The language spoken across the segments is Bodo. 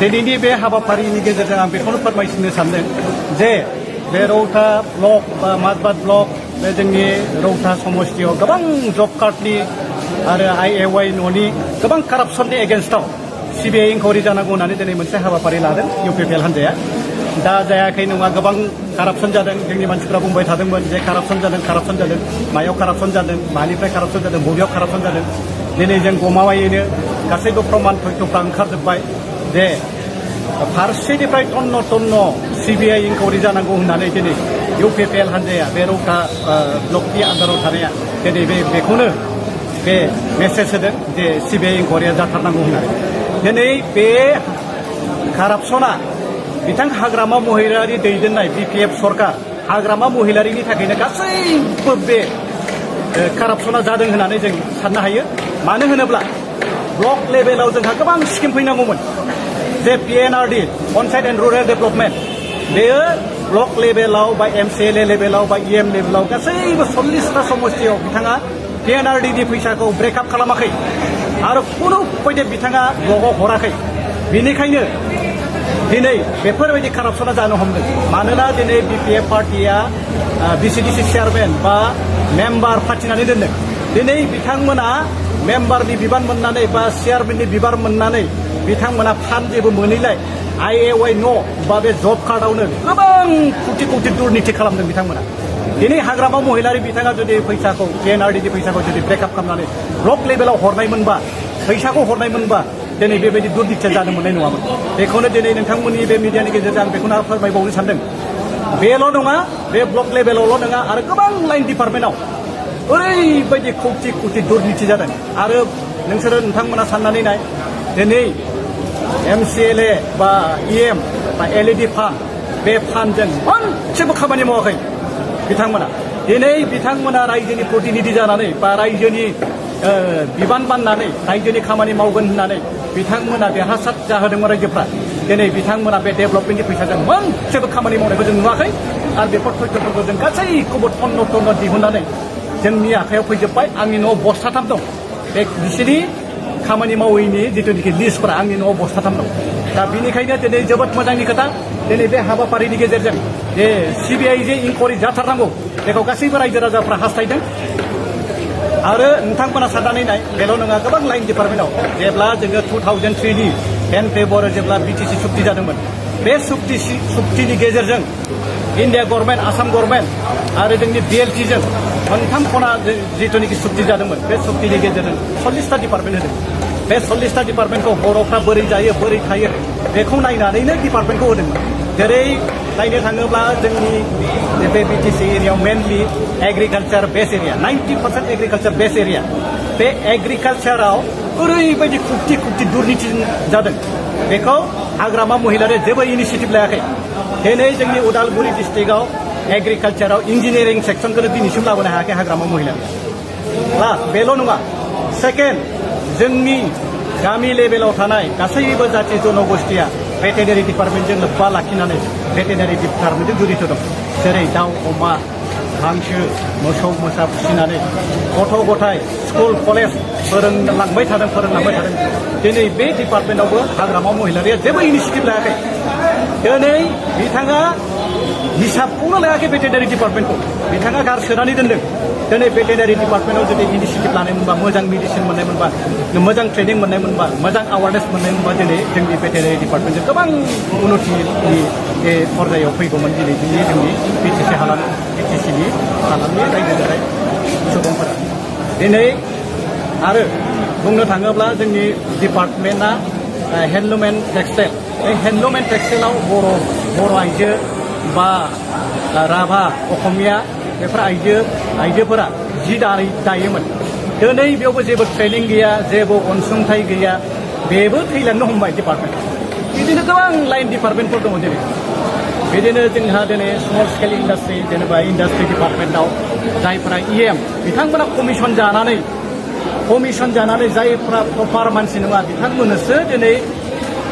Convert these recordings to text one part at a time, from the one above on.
दिनैनि बे हाबाफारिनि गेजेरजों आं बेखौनो फोरमायथिनो सानदों जे बे रौता ब्लक बा माजबाद ब्लक बे जोंनि रौता समस्तियाव गोबां जब कार्डनि आरो IAY न'नि गोबां कारापसननि एगेन्स्टआव CBI इंकुवारि जानांगौ होननानै दिनै मोनसे हाबाफारि लादों UPPL हान्जाया। दा जायाखै नङा गोबां कारापसन जादों जोंनि मानसिफ्रा बुंबाय थादोंमोन जे कारापसन जादों मायाव कारापसन जादों मानिफ्राय कारापसन जादों बबेयाव कारापसन जादों दिनै जों गमामायैनो गासैबो प्रमाण तथ्यफ्रा ओंखारजोब्बाय जे फारसेनिफ्राय तन्न तन्न CBI इंकुवारि जानांगौ होननानै दिनै UPPL हान्जाया बे रौता ब्लकनि आन्दाराव थानाया दिनै बेखौनो बे मेसेज होदों जे CBI इंकुवारिया जाथारनांगौ होननानै। दिनै बे कारापसना बिथां हाग्रामा महिलारि दैदेननाय BPF सरकार हाग्रामा महिलारिनि थाखायनो गासैबो बे कारापसना जादों होननानै जों साननो हायो। मानो होनोब्ला ब्लक लेभेलाव जोंहा गोबां स्किम फैनांगौमोन जे PNRD panchayat and rural development बेयो ब्लक लेभेलाव बा MCLA लेभेलाव बा EM लेभेलाव गासैबो 40टा समस्तियाव बिथाङा PNRD नि फैसाखौ ब्रेकआप खालामाखै आरो खुनु बायदि बिथाङा ब्लकआव हराखै। बेनिखायनो दिनै बेफोरबायदि कारापसना जानो हमदों। मानोना दिनै BPF पार्टिया BCDC चेयारमेन बा मेम्बार फाथिनानै दोनदों। दिनै बिथांमोना मेम्बारनि बिबान मोननानै बा चेयारमेननि बिबान मोननानै बिथांमोना फान्ड जेबो मोनैलाय IAY न' बा बे जब कार्डआवनो गोबां कोटि कोटि दुर्निथि खालामदों बिथांमोना। दिनै हाग्रामा महिलारि बिथाङा जुदि फैसाखौ PNRD नि फैसाखौ जुदि ब्रेकआप खालामनानै ब्लक लेभेलाव हरनायमोनबा फैसाखौ हरनायमोनबा दिनै बेबायदि दुर्निथिया जानो मोननाय नङामोन। बेखौनो दिनै नोंथांमोननि बे मिडियानि गेजेरजों आं बेखौनो फोरमायबावनो सानदों। बेल' नङा बे ब्लक लेभेलावल' नङा आरो गोबां लाइन डिपार्टमेन्टआव ओरैबायदि कोटि कोटि दुर्निथि जादों। आरो नोंथांमोना साननानै नाय दिनै MCLA बा EM बा LED फान्ड बे फान्डजों मोनसेबो खामानि मावाखै बिथांमोना। दिनै बिथांमोना रायजोनि प्रतिनिधि जानानै बा रायजोनि बिबान बाननानै रायजोनि खामानि मावगोन होननानै बिथांमोना देरहासार जाहोदोंमोन रायजोफ्रा। दिनै बिथांमोना बे डेभेलपमेन्टनि फैसाजों मोनसेबो खामानि मावनायखौ जों नुवाखै आरो बेफोर तथ्यफोरखौ जों गासैखौबो तन्न तन्न दिहुननानै जोंनि आखायाव फैजोब्बाय। आंनि न'आव बस्थाथाम दं बे बिसोरनि खामानि मावैनि जिथुनिखि लिस्टफोरा आंनि न'आव बस्थाथाम दं। दा बिनिखायनो दिनै जोबोद मोजांनि खोथा दिनै बे हाबाफारिनि गेजेरजों जे CBI जे इंकुवारि जाथारनांगौ बेखौ गासैबो रायजो राजाफ्रा हास्थायदों। आरो नोंथांमोना साननानै नाय बेल' नङा गोबां लाइन डिपार्टमेन्टआव जेब्ला जोङो 2003 नि 10 फेब्रुवारि जेब्ला BTC सुक्ति जादोंमोन बे सुक्तिनि गेजेरजों इन्डिया गभर्नमेन्ट आसाम गभर्नमेन्ट आरो जोंनि BLT जों मोनथाम खना जिथुनिखि सुक्ति जादोंमोन बे सुक्तिनि गेजेरजों 40टा डिपार्टमेन्ट होदों। बे 40टा डिपार्टमेन्टखौ बर'फ्रा बोरै जायो बोरै थायो बेखौ नायनानैनो डिपार्टमेन्टखौ होदोंमोन। जेरै नायनो थाङोब्ला जोंनि बे BTC एरियायाव मेनलि एग्रिकालचार बेस एरिया 90% एग्रिकालचार बेस एरिया। बे एग्रिकालचाराव ओरैबायदि कोटि कोटि दुर्निथि जादों बेखौ हाग्रामा महिलारिया जेबो इनिसियेटिभ लायाखै। दिनै जोंनि उदालगुरि डिस्ट्रिक्टआव एग्रिकालचाराव इन्जिनियारिं सेक्सनखौनो दिनैसिम लाबोनो हायाखै हाग्रामा महिलारिया। प्लास बेल' नङा सेकेन्ड जोंनि गामि लेभेलाव थानाय गासैबो जाथि जनगोष्ठिया भेटेनारि डिपार्टमेन्टजों लोब्बा लाखिनानै भेटेनारि डिपार्टमेन्टजों जड़ित दं। जेरै दाउ अमा हांसो मोसौ मोसा फिसिनानै गथ' गथाय स्कुल कलेज फोरोंलांबाय थादों। दिनै बे डिपार्टमेन्टआवबो हाग्रामा महिलारिया जेबो इनिसियेटिभ लायाखै। दिनै बिथाङा हिसाबखौनो लायाखै भेटेनारि डिपार्टमेन्टखौ बिथाङा गारसोनानै दोनदों। दिनै भेटेनारि डिपार्टमेन्टआव जुदि इनिसियेटिभ लानाय मोनबा मोजां मेडिसिन मोननाय मोनबा मोजां ट्रेनिं मोननाय मोनबा मोजां एवारनेस मोननाय मोनबा दिनै जोंनि भेटेनारि डिपार्टमेन्टजों गोबां उन्नतिनि पर्यायाव फैगौमोन। दिनै जोंनि BTC नि हालामनि रायजो जानाय सुबुंफोरा दिनै आरो बुंनो थाङोब्ला जोंनि डिपार्टमेन्टआ हेन्डलुम एन्ड टेक्सटाइल। बे हेन्डलुम एन्ड टेक्सटाइलाव बर' आइजो बा राभा असमिया बेफोर आइजोफोरा जि दायोमोन। दिनै बेयावबो जेबो ट्रेनिं गैया जेबो अनसुंथाइ गैया बेबो थैलांनो हमबाय डिपार्टमेन्ट। बिदिनो गोबां लाइन डिपार्टमेन्टफोर दङ। दिनै बिदिनो जोंहा दिनै स्मल स्केल इन्डास्ट्रि जेनेबा इन्डास्ट्रि डिपार्टमेन्टआव जायफोरा EM बिथांमोना कमिसन जानानै जायफ्रा प्रपार मानसि नङा बिथांमोननोसो दिनै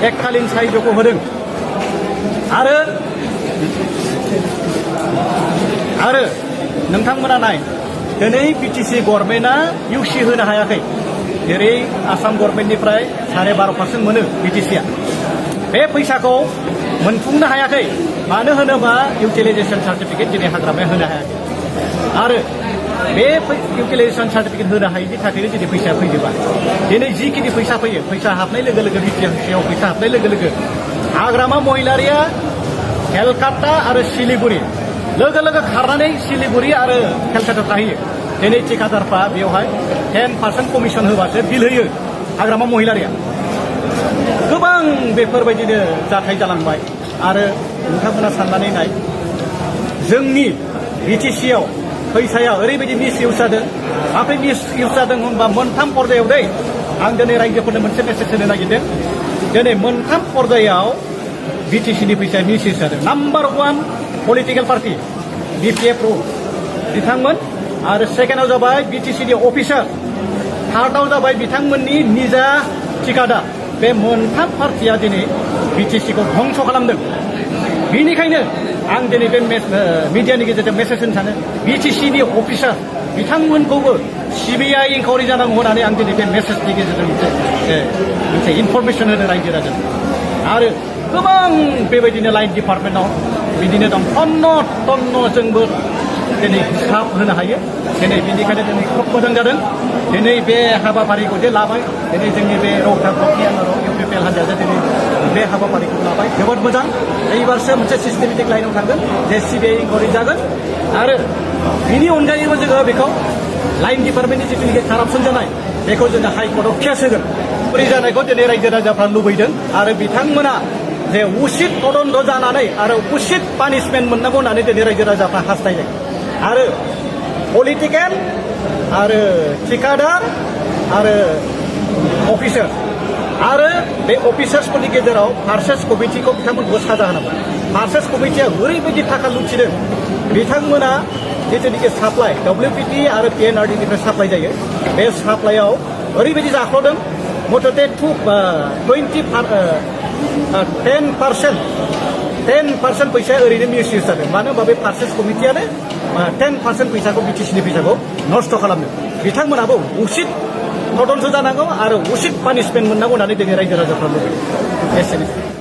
एककालीन साहाय्यखौ होदों। आरो नोंथांमोना नाय दिनै BTC गभर्नमेन्टआ UC होनो हायाखै। जेरै आसाम गभर्नमेन्टनिफ्राय 12.5% मोनो BTCआ बे फैसाखौ मोनफुंनो हायाखै मानो होनोबा इउटिलाइजेसन सार्टिफिकेट दिनै हाग्रामाया होनो हायाखै आरो बे इउटिलाइजेसन सार्टिफिकेट होनो हायैनि थाखायनो दिनै फैसाया फैजोबा दिनै जिखिनि फैसा फैयो फैसा हाबनाय लोगो लोगो बिटिआरसियाव फैसा हाबनाय लोगो लोगो हाग्रामा महिलारिया केलकाता आरो सिलिगुरि लोगो लोगो खारनानै सिलिगुरि आरो केलकाता थाहैयो दिनै ठिकादारफ्रा बेवहाय 10% कमिसन होबासो बिल होयो हाग्रामा महिलारिया गोबां बेफोरबायदिनो जाथाय जालांबाय आरो नोंथांमोना साननानै नाय जोंनि बिटिसिआव फैसाया ओरैबायदि मिस इउज जादों माब्रै मिस इउज जादों होनबा मोनथाम पर्दायाव दै आं दिनै रायजोफोरनो मोनसे मेसेज होनो नागिरदों दिनै मोनथाम पर्दायाव बिटिसिनि फैसाया मिस इउज जादों नाम्बार 1 पलिटिकेल पार्टि बिपिएफ बिथांमोन आरो सेकेन्डआव जाबाय बिटिसिनि अफिसार थार्डआव जाबाय बिथांमोननि निजा ठिकादार बे मोनथाम पार्टिया दिनै बिटिसिखौ धंस खालामदों बेनिखायनो आं दिनै बे मिडियानि गेजेरजों मेसेज होनो सानो बिटिसिनि अफिसार बिथांमोनखौबो सिबिआइ इनकुवारि जानांगौ होननानै आं दिनै बे मेसेजनि गेजेरजों मोनसे इनफरमेसन होनो रायजो राजा आरो गोबां बेबायदिनो लाइन डिपार्टमेन्टआव बिदिनो दं टन्न जोंबो दिनै हिसाब होनो हायो दिनै बेनिखायनो दिनै खोब मोजां जादों दिनै बे हाबाफारिखौ जे लाबाय दिनै जोंनि बे रौता ब्लकनि आन्दाराव इउपिपिएल हान्जाया दिनै बे हाबाफारिखौ लाबाय जोबोद मोजां एबारसो मोनसे सिस्टेमेटिक लाइनाव थांगोन जे सिबिआइ इनकुवारि जागोन आरो बिनि अनगायैबो जोङो बेखौ लाइन डिपार्टमेन्टनि जिथुनिखि कारापसन जानाय बेखौ जोङो हाइकर्टआव केस होगोन बोरै जानायखौ दिनै रायजो राजाफ्रा लुबैदों आरो बिथांमोना जे उसित तदन्त जानानै आरो उसित पानिशमेन्ट मोननांगौ होननानै दिनै रायजो राजाफ्रा हास्थायदों आरो पलिटिकेल आरो ठिकादार आरो अफिसार आरो बे अफिसार्सफोरनि गेजेराव पार्चेस कमिटिखौ बिथांमोनखौ साजा होनांगौ पार्चेस कमिटिया ओरैबायदि थाखा लुथिदों बिथांमोना जिथुनिखि साप्लाइ डब्लिउपिटि आरो पिएनआरडिनिफ्राय साप्लाइ जायो बे साप्लाइआव ओरैबायदि जाख्ल'दों मथथे 10% फैसाया ओरैनो मिसइउज जादों मानो होनबा बे पार्चेस कमिटियानो 10% फैसाखौ बिटिसिनि फैसाखौ नस्थ' खालामदों बिथांमोनाबो उसित तदन्त जानांगौ आरो उसित पानिशमेन्ट मोननांगौ होननानै दिनै रायजो राजाफ्रा लुबैदों एसेनोसै